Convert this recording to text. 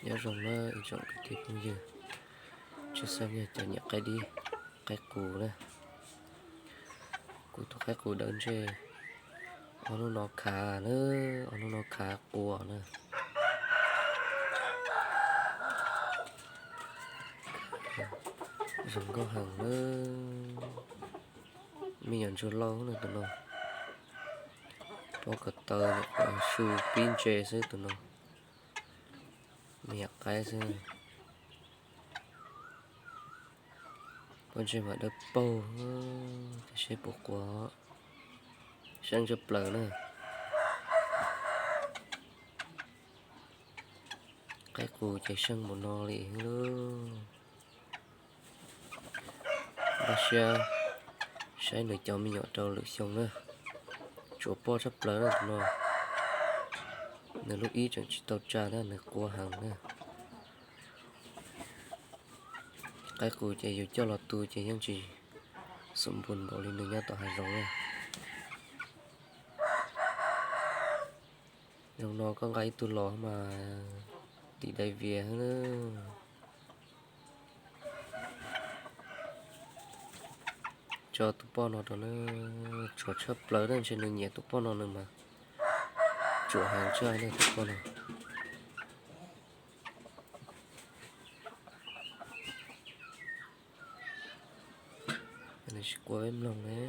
Nyob zoo na ib tsoom kwv tij phooj ywg, tshwj xeeb yog cov nyiam qaib dib, qaib qus na. Kuv tus qaib qus dawb ntsej, ob hnub no khav na, ob hnub no khav qua na. Zoo nkauj heev na. Me nyuam ntsuag lauj na tus no. Pob ko taw su pib ntse xwb tus no. Me nyuam qaib xwb. Pob ntseg mas dawb paug, tab sis puas qua, seeb tshaj plaws na. Qaib qus ces seeb npaum no li lauj. Npaj siab saib nws cov me nyuam rau lwm xyoo na. Tsuas poj tshaj plaws na tus no. Nws lub ib tseem tsis tau tsa tab nws qua heev na. Qaib qus ces yus coj los tu ces yeej tsis xum npus npaum li nws nyob tom hav zoov na. Zoo no koj nqa ib tug los mas tim dai vias na. Tso tus poj no rau na, tsuas tshaj plaws na, ntshe nws nyiam tus poj no nws mas tsuas heev tshaj na tus poj no. Nws tsis qua peb mloog ne.